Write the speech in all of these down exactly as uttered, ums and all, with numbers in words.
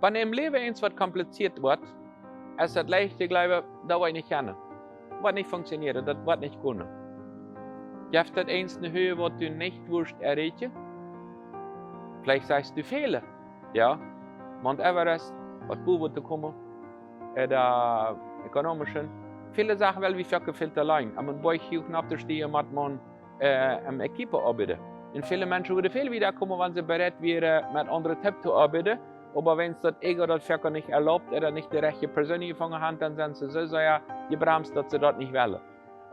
Wan em Läwen eens waut kompliziert woat, es daut leicht to jleewen, daut woat nich gonen. Woat nich funktionieren, daut woat nich gonen. Jeft daut eens eene Hüe, waut du nich wurscht erreichen? Veleicht sajchst du väle, jo. Mount Everest, waut bowen to komen, ooda ökonomischen. Väle Sachen well wie foaken väl to lang. Om een Boajch huach nopp to stiejen, mott maun äh, em Equipe oabeiden. Un väle Menschen wudden väl wieda komen, wan see bereit wieren, met aundre toop to oabeiden. Oba wan daut Ego daut foaken nich erlaubt ooda nich de rajchte Persoon jefungen haft, dan sent see soo sea jebremst, daut see daut nich wellen.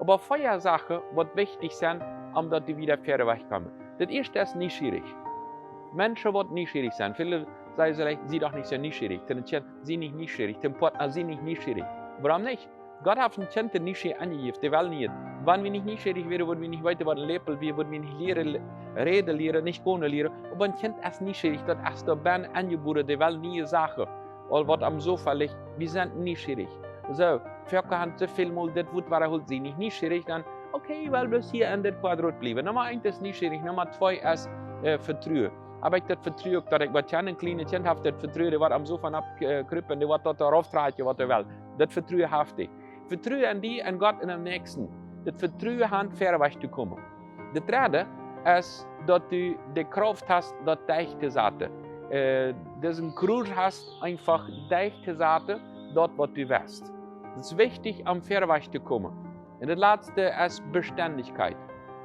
Oba vea Sachen, waut wichtich sent, om daut du wieda wieda wajchkomen. Daut ieeschte es nieschierich. Menschen, waut nieschierich sent. Väle sajen veleicht, sie doch nich soo nieschierich. Dan sie nich nieschierich. Dan Partner, sie nich nieschierich. Wuarom nich? Gott haft een Kjint de Nieschia enjejäft, dee well nich. Wan wie nich nieschierich wieren, wudden wie nich weeten, waut een Läpel wia, wudden wie nich lieren, le-, räden lieren, nich gonen lieren. Oba een Kjint es nieschierich, daut es doa bennen enjebuaren, dee well niee Sachen. Aul waut aum Sofa licht, wie sent nieschierich. Soo, foaken haben see väl mol dit Wuat, wua hoolt sie nich nieschierich, dan, okay, well bloos hia en dit Quadrat bliewen. Numma eent es nieschierich, Numma twee es, äh, Vetruen. Hab ekj daut Vetruen uk, daut ekj waut kjenn, een kjlienet Kjint haft daut Vetruen, dee woat aum Sofa nopp, äh, krupen, dee woat daut doa rauf trakjen, waut dee well. Daut Vetruen haft dee. Vetruen en die, en Gott un em Näakjsten. Daut Vetruen haben, wieda wajch to komen. Daut dredde es, daut du de Krauft hast, daut Deich to saten. Äh, daut du een Krut hast, eefach Deich to saten, daut waut du west. Daut es wichtich, om wieda wajch to komen. Un daut latste es Bestendichkjeit.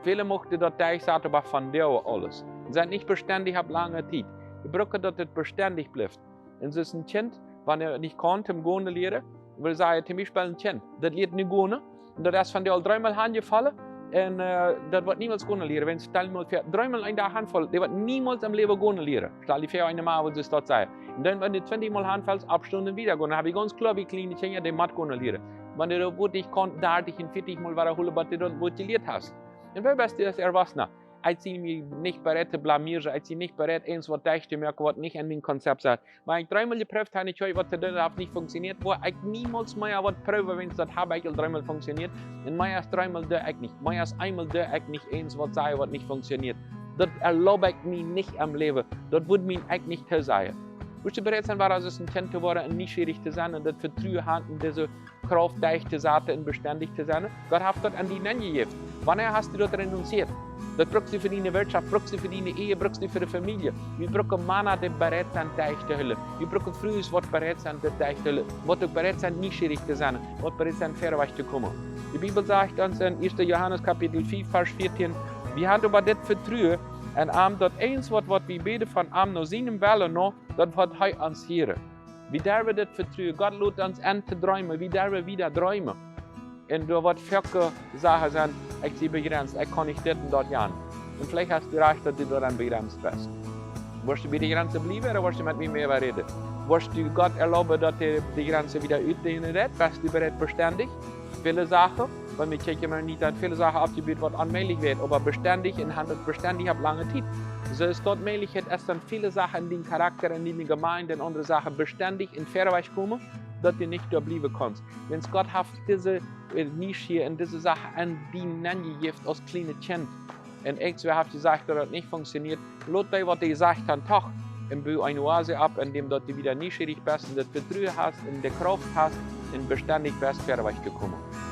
Väle muchten daut Deich saten, oba von doa aules. Un sent nich bestendich opp lange Tiet. Wie brucken daut et bestendich blift. Un soo es een Kjint, wan et nich kaun, om gonen lieren, well sajen, toom Biespel een Kjint, daut lieet nu gonen, un daut es von die aul dreemol hanjefollen, un, äh, daut woat niemols gonen lieren. Wan du die mol fa dreemol een Dach hanfollst, dee woat niemols em Läwen gonen lieren. Stal die väa, eene Mama, waut see daut sajen. Un dan, wan du twintich mol hanfollst, oppstonen un wieda gonen. Dan hab ekj gaunz kloa, wie kjliene Kjinja, dee mott gonen lieren. Wan du daut Wuat nich kaust, dartich un vieetich mol wadahoolen, bat du daut Wuat jelieet hast. Un woo best du aus Erwachsener? Ekj sie mie nich bereit to blamieren, ekj sie nich bereit, eens waut derchtomoaken, waut nich en mien Konzept sett. Wan ekj dreemol jeprooft hab, nich waut to doonen, daut haft nich funktioniert, woa ekj niemols mea waut proowen, wan daut hab ekj aul dreemol funktioniert. Un mea aus dreemol doo ekj nich. Mea aus eemol doo ekj nich eens waut sajen, waut nich funktioniert. Daut erlaub ekj mie nich em Läwen. Daut wudd mie ekj nich toosajen. Wurscht du bereit sennen, wada soo aus een Kjint to woaren un nieschierich to sennen un daut Vetruen haben en dise Krauft, Deich to saten un bestendich to sennen? Gott haft daut en die nenjejäft. Wanea hast du daut renunziert? Daut brukst du fa diene Wirtschaft, brukst du fa diene Ehe, brukst du fa de Famielje. Wie brucken Mana, dee bereit sent, Deich to hoolen. Wie brucken Frues, waut bereit sent, daut Deich to hoolen. Waut uk bereit sent, nieschierich to sennen. Waut bereit sent, wieda wajch to komen. De Bibel sajcht ons en ieeschte Johanes Kapitel fief, Varsch vieetieen: Wie haben oba dit Vetruen en am, daut aules waut, waut wie bäden von am no sienen Wellen no, daut woat hee ons hieren. Wie derwen daut vetruen. Gott lot ons en to dreemen. Wie derwen wieda dreemen. Un doa woat foaken Sachen sennen, ekj sie bejremst, ekj kaun nich dit un daut gonen. Un veleicht hast du rajcht, daut du doaraun bejremst best. Woascht du bie de Jremsen bliewen, ooda woascht du met mie mea räden? Woascht du Gott erlauben, daut hee de Jremsen wieda utdeenen deit? Best du bereit, bestendich? Väle Sachen, wan wie kjikjen, wie haben nich daut väle Sachen aufjebut, waut onmäajlich wia, oba bestendich un haben daut bestendich opp lange Tiet. Soo es daut mäajlich, daut es dan väle Sachen en dienen Charakter, en diene Jemeent, en aundre Sachen bestendich un wieda wajch komen, daut du nich doa bliewen kaust. Wan Gott haft dise, äh, Nieschia un dise Sachen en die nenjejäft aus kjlienet Kjint. Un irjentwäa haft jesajcht, daut daut nich funktioniert. Lot dee, waut dee jesajcht haben, doch. Un bau eene Oase opp, en däm daut du wieda nieschierich best un daut Vetruen hast un de Krauft hast un bestendich best, wieda wajch to komen.